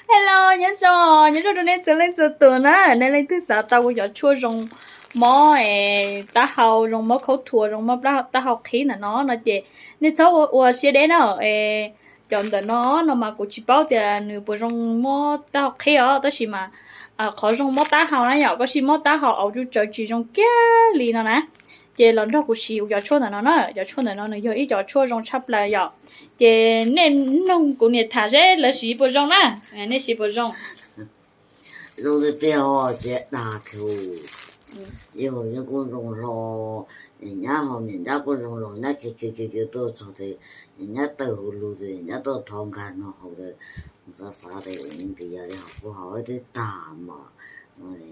Hello, nyob zoo, nyob zoo rau nej txhua leej txhua tus na. Nej leej twg xav tau kuv cov tshuaj zoo mob taub hau, zoo mob khaub thuas, zoo mob taub hau qhib ntawm no no ces nej txhob ua siab deb na. Cov ntawm no no mas kuv tsis paub tias nws puas zoo mob taub hau qhib os, tab sis mas qhov zoo mob taub hau na yom, koj sim mob taub hau auv tsuj tsawv tsis zoo kiag li no na, ces los nrog kuv siv kuv cov tshuaj ntawm no na. Cov tshuaj ntawm no nws yog ib cov tshuaj zoo tshaj plaws yom. Ces nej noog kuv niam tham seb lawv siv puas zoo na. Nej siv puas zoo? Zoo tiag tiag os, tsis dag kiag. Ib hauv yeej kuj zoo hlo, nyab hauv niam nyab kuj zoo hlo, nyab khiav khiav khiav tuaj txog tes nyab tawm hauv lug tes nyab tuaj thov nkag no hauv tes xav xav tes tus yog li hauv kuj hauv twb tag mas,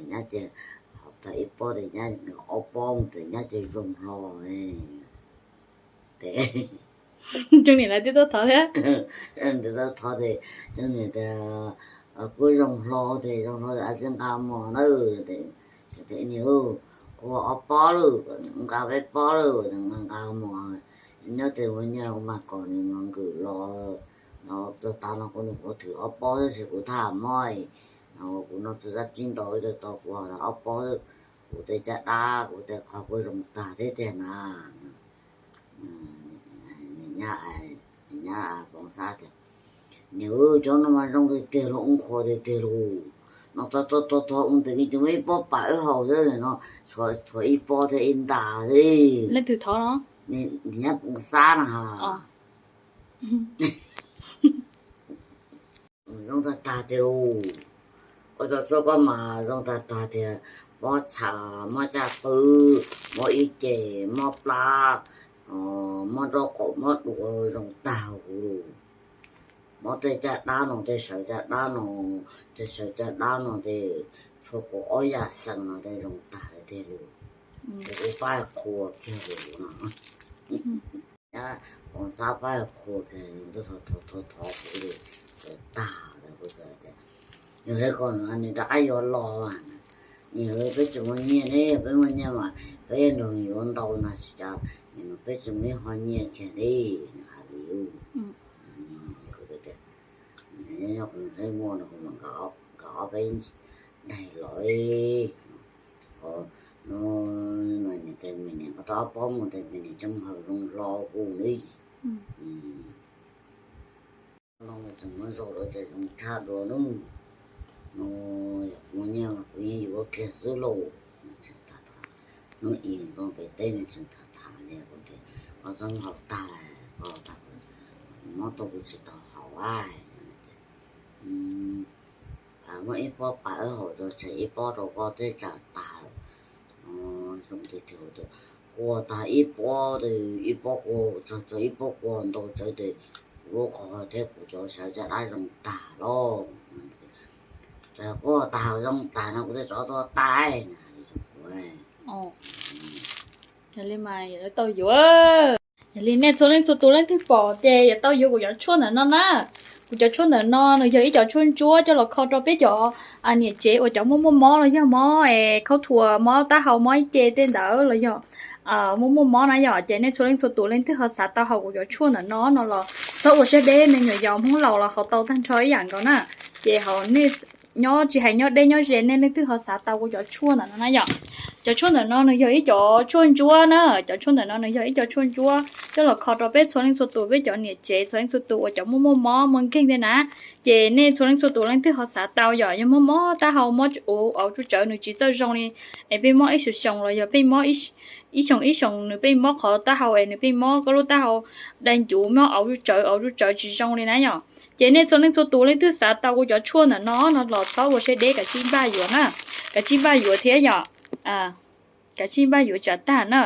nyab ces hauv tag ib pob tes nyab nkag ob pob mus tes nyab ces zoo hlo. Tes Tsoom niam lawv twb tuaj thov thiab. Tes thov tes Tsoom niam tias kuj zoo hlo tes zoo hlo tes a tsi nqa mos ntawd tes niam, kuv ob pob lawm, nqa peb pob lawm, nqa nqa mos, nyob tes ua nyiaj los kuv mam kom nws mus nkwm los, no txog tav no kuv nws kuv thwm ob pob tab sis kuv thaj mob, kuv no txog zaj tsib ntaus ib tau kuv ob pob, kuv tej caj dab kuv tej qhov kuj zoo tag thiab tiag na. Niam nyab, niam nyab Pov Xab tias, niam, cov no mas zoo tiag tiag los ua qhuav tiag tiag los, no tau tau tau ua tes kuv cia muab ib pob pam wb haus xwb no, tshuav ib pob thiab ib nta xwb. Leej twg thov no? Niam nyab Pov Xab no ha. Zoo tag tag tiag lauj. Koj cov tshuaj koj mas zoo tag tag tiag, mob txha, mob caj qwb, mob ib ce, mob plab, mob nraub qaum mob duav zoo tag huv. Mob tej caj dab no, tej sawv caj dab no, tej sawv caj dab no tej, tshuav kaum ob yam xeem no tej zoo tag li tiag lauj. Ces kuv pab qhuas kiag lus no. Nyab Pov Xab pab qhuas kiag, thov thov thov kuv li, tag kuv xav tias yog li ko nws rov qab yuav los, nws peb tsis muaj nyiaj li, peb muaj nyiaj mas peb yuav nrog nws yuav ntau na tsis cas, peb tsis muaj ib qho nyiaj kiag li, nws hais li. Nyob nyob kuv txheeb muaj no kuv mam nkag ob peb daim los. Hnub no niam tes me niam koj tau ob pob mus tes me niam coj mus haus zoo hlo hu li. No tseem muab zaum los ces zoo tshaj dua lub. No yog kuv nyiaj kuv yeej yuav kiag xwb lauj. Hnub ib nto pem teb nws tseem tham tham li kuv tias koj txhob haus tag lawm, koj tag mob tuaj kuv tsis tau haus. Muab ib pob pam wb haus tso tseg ib pob rau koj tej tsam tag lawm. Zoo tiag tiag, kuas tag ib pob, ib pob kuas txog tso ib pob kuas ntau tsawv tes kuv lub qhov thiab kuv cov sawv caj dab zoo tag lauj. Txawm kuas tag zoo tag no kuv tej tsov tuaj taij na li rau kuv. Yog li mas yuav tau yuav. Yog li nej txhua leej txhua tus leej twg pom ces yuav tau yuav kuv cov tshuaj ntawm no na. Kuv cov tshuaj ntawm no nws yog ib cov tshuaj ntsuab coj los kho rau peb cov niam tsev uas cov muaj muaj mob los yog mob khaub thuas, mob taub hau, mob ib ce tej ntawd los yog muaj muaj mob na yom, ces nej txhua leej txhua tus leej twg ho xav tau haus kuv cov tshuaj ntawm no no los txhob ua siab deb, me nyuam yaus Hmoob laus los haus tau tag nrho ib yam nkaus na. Ces hauv nej nyob tsis hais nyob deb nyob ze nej leej twg ho xav tau kuv cov tshuaj ntawm no na yom. Cov tshuaj ntawm no nws yog ib cov tshuaj ntsuab na, cov tshuaj ntawm no nws yog ib cov tshuaj ntsuab coj los kho rau peb txhua leej txhua tus, peb cov niam tsev txhua leej txhua tus uas cov muaj muaj mob muaj nkeeg tej na. Ces nej txhua leej txhua tus leej twg ho xav tau yom, yog muaj mob taub hau, mob auv tsuj tsawv nws tsis txawj zoo li, es pheej mob ib xyoos xyoos los yog pheej mob ib xyoos ib xyoos nws pheej mob qhov taub hau es nws pheej mob koj lub taub hau dai ncuv, mob auv tsuj tsawv, auv tsuj tsawv tsis zoo li na yom. Ces nej txhua leej txhua tus leej twg xav tau kuv cov tshuaj ntawm no no los txhob ua siab deb, kav tsij npaj yuav na, kav tsij npaj yuav thiab yom. Kav tsij npaj yuav tsam tag na.